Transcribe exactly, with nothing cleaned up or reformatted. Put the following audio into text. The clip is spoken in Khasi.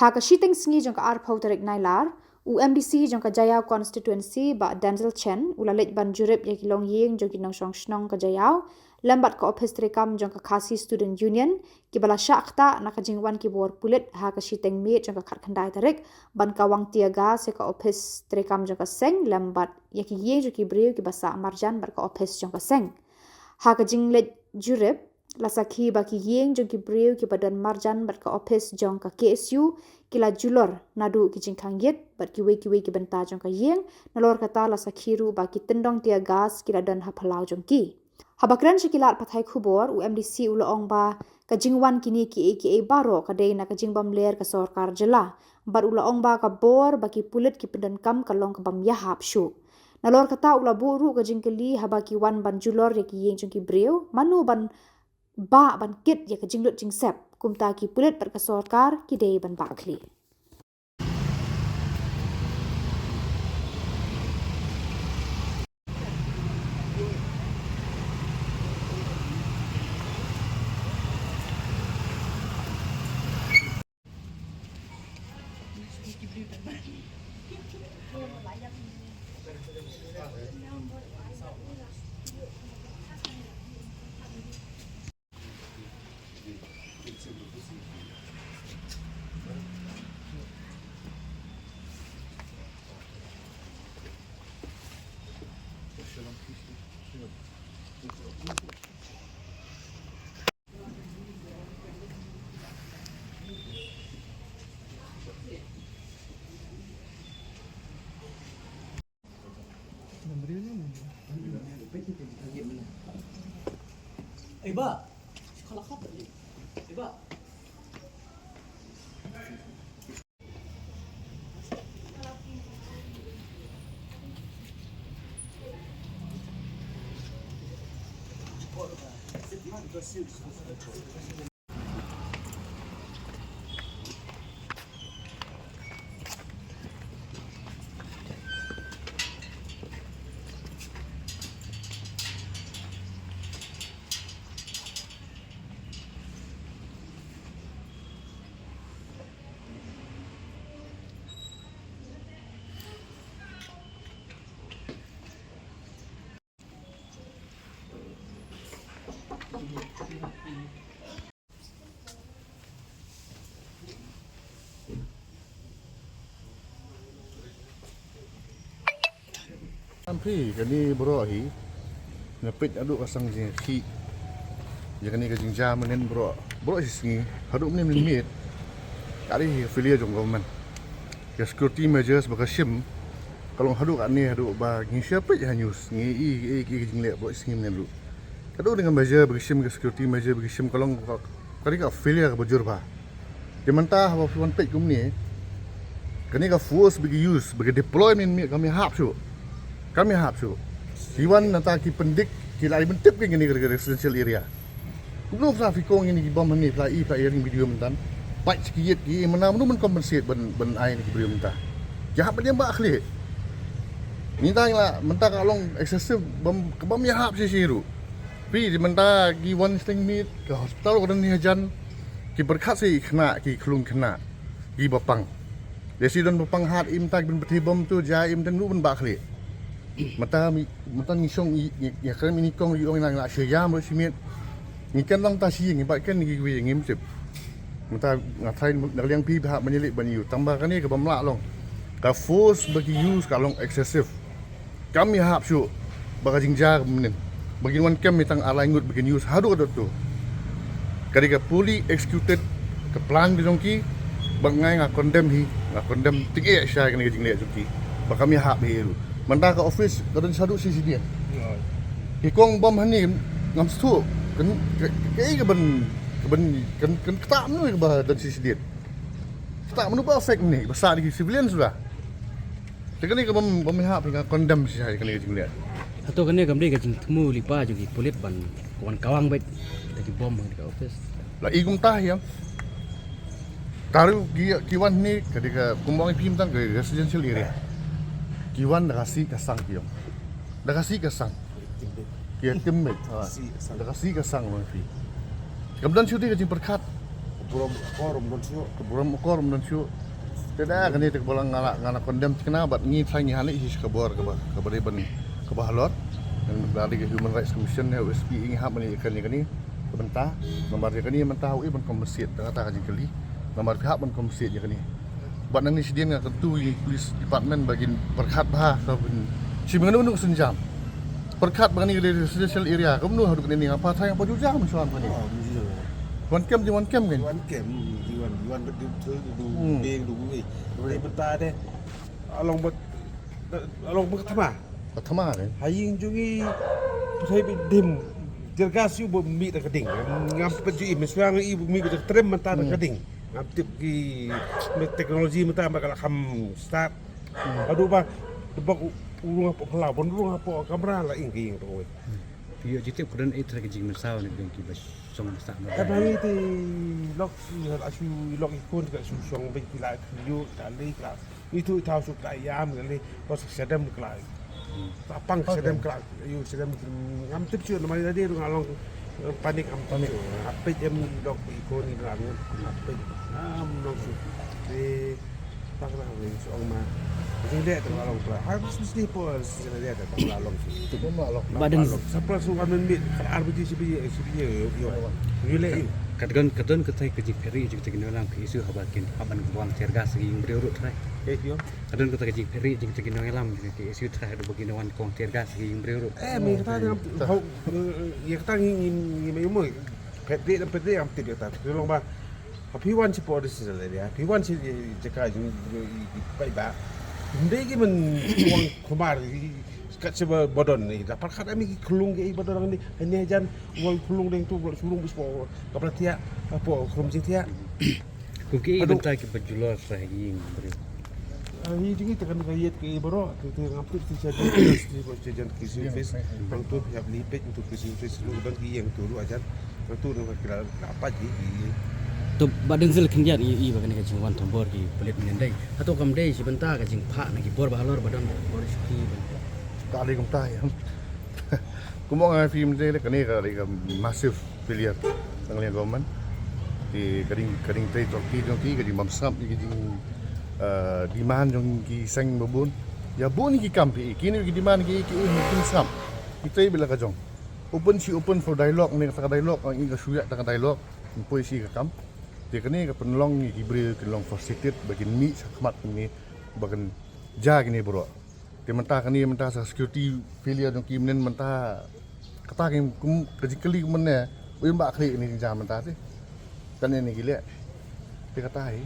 Ha ka shiteng sngi jong ka arphew tarik Nailar, u M D C jong ka Jaïaw constituency, Bah Denzel Chen, u la leit ban jurip ïa ki longïing jong ki nongshong shnong ka Jaïaw lem bad ka ophis treikam jong ka Khasi Student Union, kiba la shah ktah na ka jingwan ki bor pulit ha ka shiteng miet jong ka khatkhyndai tarik ban kawang tear gas ïa ka ophis treikam jong ka seng lem bad ïa ki ïing jong ki briew kiba sah marjan bad ka ophis jong ka seng. Ha ka jingleit jurip, la sakhi ba ki ïing jong ki briew kiba don marjan bad ka ophis jong ka K S U ki la julor naduh ki jingkhang ïit bad kiwei kiwei ki bynta jong ka ïing, nalor kata la sakhi ruh ba ki tyndong tear gas ki la don ha phyllaw jong ki. Haba kren sha ki lad pathai khubor, u M D C u la ong ba ka jingwan kine kiei kiei baroh ka dei na ka jingbymler ka sorkar jylla, bad u la ong ba ka bor ba ki pulit ki pyndonkam ka long ka bym ïahap shuh. Nalor kata u la buh ruh ka jingkylli haba ki wan ban julor ïa ki ïing jong ki briew, mano ban bah ban kit ïa ka jinglut jingsep, kumta ki pulit bad ka sorkar ki dei ban bah khlieh. Phi, kane baroh hi nga peit haduh ka sang jingkhih ïa kane ka jingjia mynnin baroh, baroh shi sngi haduh mynnin mynmiet. Ka dei hi ka failure jong government. Ka security measures ba ka shim ka long haduh kane, haduh ba ngi shu peit ha news, ngi i, i, i, i ka jingleh baroh shi sngi mynnin ruh. Haduh kane ka measure ba ka shim, ka security measure ba ka shim ka long ka, ka dei ka failure kaba jur bha. Te mynta haba phi wan peit kumne, kane ka force ba ki use, ba ki deploy mynmiet, kam ïahap shuh. Kam ïahap shuh. Ki wan nangta ki pyndik, ki la ai ban tip kane ka residential area. Kumno phi la, phi kong ïa kine ki bom hangne, phi la i, phi la i ring video mynta. Pait ki ïit ki, mynta mano ban compensate ban, ban ai ïa ki briew mynta. Ki hap ban ïa bah khlieh. Mynta ngi la, mynta ka long excessive, bym, ka bym ïahap shisha ruh. Phi, te mynta ki wan shiteng miet, ka hospital ka don hi hajan, ki pyrkhat sa ki khynnah, ki khyllung khynnah, ki ba pang. Lehse don ba pang hat, im ta ki ban pynthei bom, to jia im ta, mano ban bah khlieh. Mynta mi, mynta ngi shong i, ngi, ngi kren ïa kine ki kong, ïa ong ïa nga, sha ïam ruh shi miet. Ngi ken long ta shi, ngi ba ken ngi kiwei, ngim tip. Mynta nga tharai na ka liang phi ba hap ban ïaleh ban ïoh. Tang ba kane ka bym lah long. Ka force ba ki use ka long excessive. Kam ïahap shuh ba ka jingjia ka mynnin. Ba kin wan kem ïa tang ar lai ngut ba kin use haduh kato. Ka dei ka fully executed ka plan ka jong ki. Ba nga, nga condemn hi, nga condemn tyngeh shai kane ka jingleh jong ki. Ba kam ïahap hi ruh. Mynta ka office ka don shaduh shisien. Ki kong bom hangne ngam sngewthuh. Kan, ka, ka, ka, ka ban, ka ban, kan, kan ktah mano kaba don shisien. Ktah mano ba affect ne, ba sah da ki civilian suda. Te kane ka bym, bym ïahap, nga condemn shisha ïa kane ka jingleh. Hato kane kam dei ka jingthmu lypa jong ki pulit ban wan kawang beit da ki bom ha ka office? La i kumta hi ïa. Tharai ki, ki wan hangne ka dei ka, kumba ong phi mynta ka residential area. Ki wan da ka sih ka sang ki ong. Da ka sih ka sang. Ki tim beit. Ha. Da ka sih ka sang, ong phi. Kam don shuh de ka jingpyrkhat. Burom akor ym don shuh. Burom akor ym don shuh. Te da kane te ka ba la nga la, nga la condemn thikna bad ngi trai ngi hangne hi ka bor kaba, kaba dei ban, kaba halor. Ngan da dei ka Human Rights Commission ne, U S P ngi hap ban ïa kane kane. Ka bynta namar ïa kane mynta u i ban compensate da kata ka jingkylli. Namar phi hap ban compensate ïa kane. Bad nangne shadien nga kyntu ïa police department ba kin pyrkhat bha ka ban shim kano kano ka sienjam. Pyrkhat ba kane ka dei residential area, kumno haduh kane ni nga pathai nga pa ju jam shuwa kane. Wan kem jingwan kem kan. Wan kem, wan wan ba du du du Hmm. beng du wei. Wei bynta de. Along ba along ba thma. Ka thma kan. Ha ïing jong i pathai ba dim. Jergas yu ba mih da ka ding. Ngam pat ju i meswang i ba mih da ka trem mynta da ka ding. Ngam tip ki teknologi mynta ba ka la kham start. Haduh ba ba u rung hapoh phyllaw, ban rung hapoh kamra la ing ki ing tu. Ïoh jitep ka don eh trai ka jingmynsaw ne ka don ki ba shong ba sah. Ka bang iti lok si ha shu lok ikun ka shu shong ba ki la yu ka le ka. Itu tau suk ka yam ka le ko sa sedem ka la. Ta pang sedem ka la yu sedem ngam tip shu namar ida dia rung along. Panik am panik. Apit em dok iko ni la ngut apit. Am nong su. Te tak la wei su ong ma. Jing de tak la long pla. Har bis bis ni po sila de tak la long su. Ba dang sa pla su kan men mit. Ar baji si bi si bi yo yo. Yo le. Ka don ka don ka tai ka jingperi jingte ki nonglam ka isu haba kin haban buang tear gas ki ïing briew ruh trai. Eh yo. Ka don ka tai ka jingperi jingte ki nonglam ki isu trai haba kin wan kong tear gas ki ïing briew ruh. Eh mi kata ngam hau. Ïa kata ngi ngi ngi mai umoi. Pet de pet de ngam tip ïa kata. Ki long ba. Ha phi wan si por si la ïa phi wan si jaka jing pai ba. Ndei ki men wang kumar. Kat si ba bodon ni dapat kat ami ki khulung ki bodon ni. Hanya jan wal khulung deng tu wal khulung bis po. Kapla tiak po khulung jing tiak. Kum ki bynta ki ba julor sa ïing briew. Hi jing ita kan ka yet ki baro tu tu ngam tu si sa di si bo si jan ki si face. Bang tu pihap li pet tu ki si face lu bang ki yang tu lu ajan. Bang tu tu ka kira apa ji. To ba dang sil khyndiat i i ba kan ka jingwan thombor ki pulit ngan dei. Hato kam dei si bynta ka jingpha na ki bor ba halor ba don bor shi ki bynta. Ka dei kumta ïa. Kumba nga fi mynta kane ka dei ka massive failure na ka liang government. Te ka ding ka ding tei torki jong ki ka ding bam sngap ki ding demand jong ki seng babun. Ïa bun ki kam ki kine ki demand ki ki ki sngap. Ki tei bila ka jong. Open shi open for dialogue ne ka dialogue ngi ka shuya ta ka dialogue. Poi shi ka kam. Te kane ka pynlong ki briew ki long frustrated ba kin mih sa khmat ni ba kan ja kine bro. Te mynta kane mynta sa security failure jong ki mynnin mynta kata ki kum ka jingkylli kum mynne u im ba khlieh kane jingjia mynta te. Kane ne ki leh te kata hi.